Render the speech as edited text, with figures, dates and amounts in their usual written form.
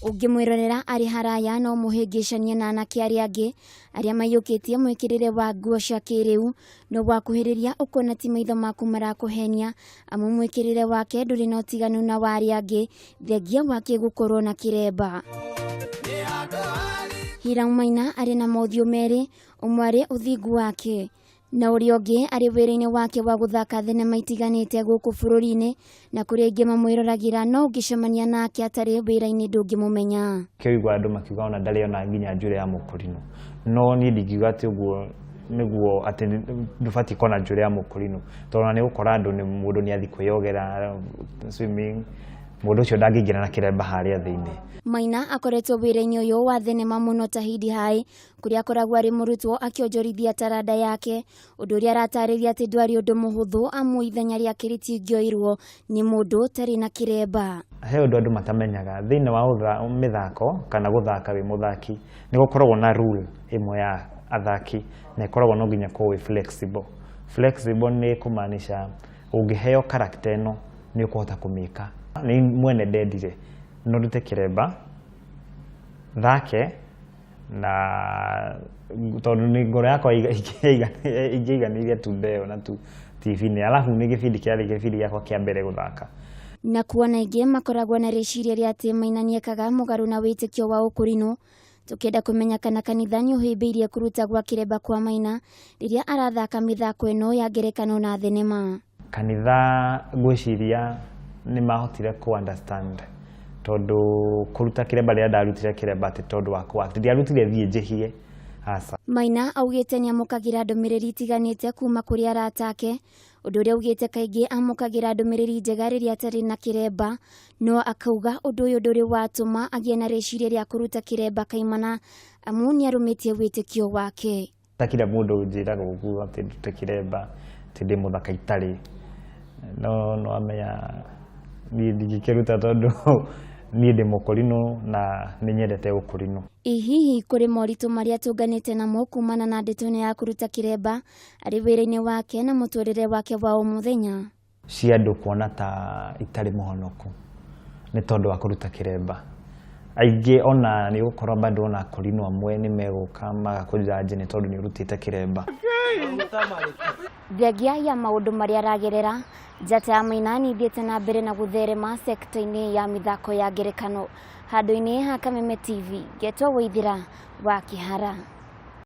Ũngĩmwĩrorera arĩ haraya no mũhĩngĩcanie na anake arĩa angĩ arĩa maiyũkĩtie mwĩkĩrĩre wa nguo cia kĩrĩu, no wakuhĩrĩria ũkona ti maitho maku marakũhenia amu mwĩkĩrĩre wake ndũrĩ na ũtiganu na wa arĩa angĩ thengia wake gũkorwo na kĩremba. Hiram Maina arĩ na mothiũ merĩ, ũmwe arĩ ũthingu wake na ũrĩa ũngĩ arĩ wĩra-inĩ wake wa gũthaka thenema itiganĩte gũkũ bũrũri-inĩ na kũrĩa aingĩ mamwĩroragĩra, no ũngĩcemania nake atarĩ wĩra-inĩ ndũngĩmũmenya. Kĩoigua andũ makiuga ona ndarĩ ona nginya njuĩrĩ ya mũkũrinũ, no niĩ ndingiuga atĩ ũguo nĩguo atĩ ndũbatiĩ kuona njuĩrĩ ya mũkũrinũ, tondũ ona nĩ ũgũkora andũ nĩ mũndũ nĩ athiĩ kwĩyogera swimming, mũndũ ũcio ndangĩingĩra na kĩremba harĩa thĩinĩ. Maina akoretwo wĩra-inĩ ũyũ wa thenema mũno ta Hindi High, kũrĩa akoragwo arĩ mũrutwo akĩonjorithia taranda yake, ũndũ ũrĩa aratarĩria atĩ ndwarĩ ũndũ mũhũthũ amu ithenya rĩake rĩtingĩoirwo nĩ mũndũ ũtarĩ na kĩremba. He ũndũ andũ matamenyaga thĩinĩ wa mĩthako kana gũthaka wĩ mũthaki, nĩ gũkoragwo na rule ĩmwe ya athaki na ĩkoragwo no nginya ũkorwo wĩ flexible. Flexible nĩ kũmaanisha ũngĩheo character ĩno nĩ ũkũhota kũmĩka. Nĩ mwene ndendire no ndute kĩremba thake na tondũ nĩ ngoro yakwa ingĩiganĩire tu ndeyona tu TV-inĩ, alafu nĩ gĩbindi kĩarĩ gĩbindi gĩakwa kĩa mbere gũthaka. Na kuona aingĩ makoragwo na rĩciria rĩa atĩ Maina nĩekaga mũgarũ na wĩtĩkio wa ũkũrinũ, tũkĩenda kũmenya kana kanitha nĩũhĩmbĩirie kũruta gwa kĩremba kwa Maina rĩrĩa arathaka mĩthako ĩno ya ngerekano na thenema. Kanitha ngwĩciria nĩ mahotire kũ understand tondũ kũruta kĩremba rĩrĩa ndarutire kĩremba atĩ tondũ wa kũ act, ndiarutire thiĩ njĩhie, aca. Maina augĩte nĩamũkagĩra ndũmĩrĩri itiganĩte kuma kũrĩ arata ake, ũndũ ũrĩa augĩte kaingĩ amũkagĩra ndũmĩrĩri njega rĩrĩa atarĩ na kĩremba, no akauga ũndũ ũyũ ndũrĩ watũma agĩe na rĩciria rĩa kũruta kĩremba kaimana amu nĩarũmĩtie wĩtĩkio wake. Ta kila mũndũ ũnjĩraga ũguo atĩ ndute kĩremba atĩ ndĩ mũthaka itarĩ, no no amenya niĩ ndingĩkĩruta tondũ niĩ ndĩ mũkũrinũ na nĩ nyendete ũkũrinũ. Ĩ hihi kũrĩ moritũ marĩa atũnganĩte namo kumana na ndeto ĩno ya kũruta kĩremba arĩ wĩra-inĩ wake na mũtũrĩre wake wa o mũthenya? Cia andũ kuona ta itarĩ mũhonoku nĩ tondũ wa kũruta kĩremba. Aingĩ ona nĩ ũgũkorwo bado ona akũrinũ amwe nĩ megũka magakũjanji nĩ tondũ nĩ ũrutĩte kĩremba. Thengia ya maũndũ marĩa aragerera, njata ya Maina nĩ ithiĩte na mbere na gũtherema sekta-inĩ ya mĩthako ya ngerekano. Handũ-inĩ ha Kameme TV, ngetwo Waithĩra wa Kĩhara.